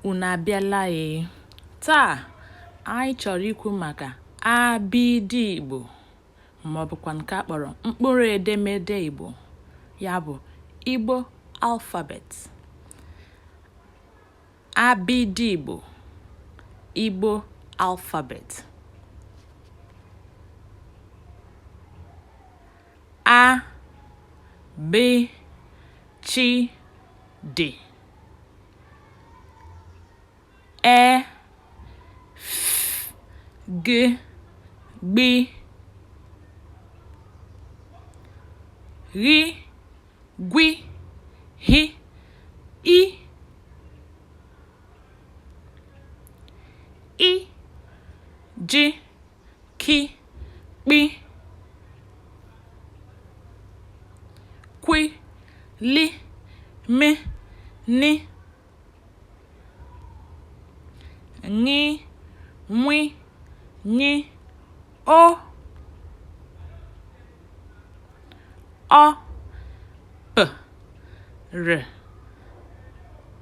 Unu abịala ee! Taa anyị chọrọ ikwu maka abịdịị Igbo maọbụkwa nke a kpọrọ mkpụrụ edemede Igbo, ya bụ Igbo alphabet. Abịdịị Igbo, Igbo alphabet. A, B, Ch, D, E, F, G, Gb, Gh, Gw, H, I, Ị, J, K, Kp, Kw, L, M, N, Ṅ, Nw, Ny, O, Ọ, P, R,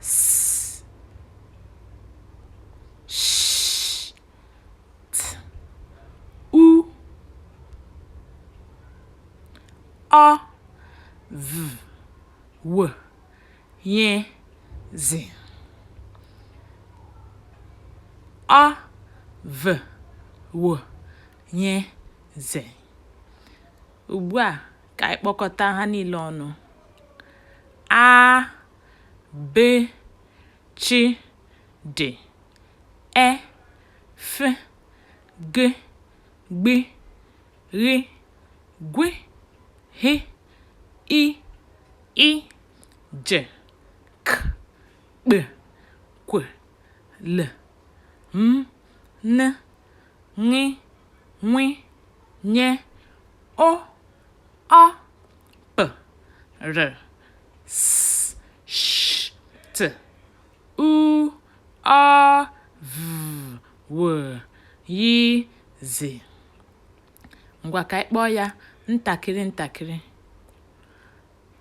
S, Sh, T, U, Ọ, V, W, Y, Z. Ọ, V, W, Y, Z. Ugbu a ka anyị kpọkọta ha niile ọnụ. A, B, Ch, D, E, F, G, Gb, Gh, Gw, H, I, Ị, J, K, Kp, Kw, L, M, N, Ṅ, Nw, Ny, O, Ọ, P, R, S, Sh, T, U, Ọ, V, W, Y, Z. Ngwa ka anyị kpọọ ya ntakịrị ntakịrị.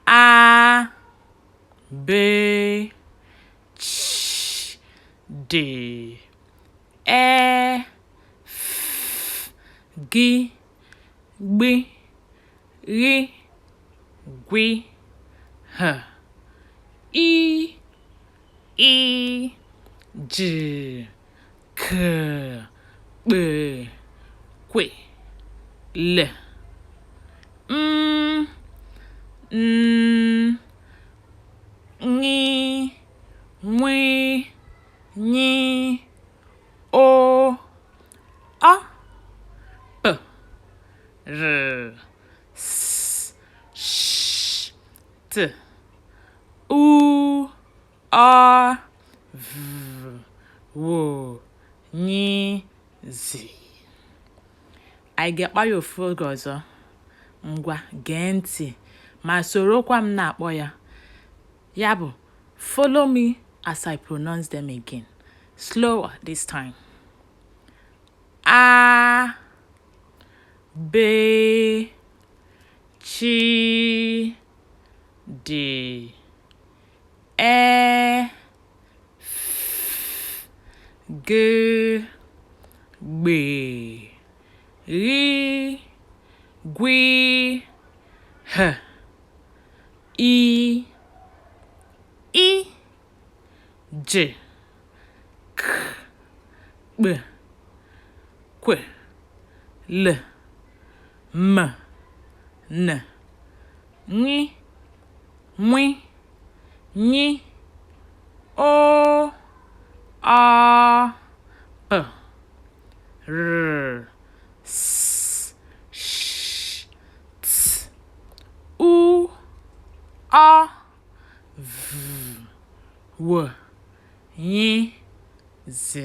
A, B, Ch, D, E, F, G, Gb, Gh, Gw, H, I, Ị, J, K, Kp, Kw, L, M, N, Ṅ, Nw, Ny, O, Ọ, P, R, S, Sh, T, U, Ọ, V, W, Ny, Z. Anyị ga-akpọ ya ofu oge ọzọ. Ngwa gee ntị ma sorokwa m na-akpọ ya. Ya bụ, follow me as I pronounce them again. Slower this time. A, B, Ch, D, E, F, G, Gb, Gh, Gw, H, I, Ị, J, K, Kp, Kw, L, M, N, Ṅ, Nw, Ny, O, Ọ, P, R, S, Sh, T, U, Ọ, V, W, Y, Z.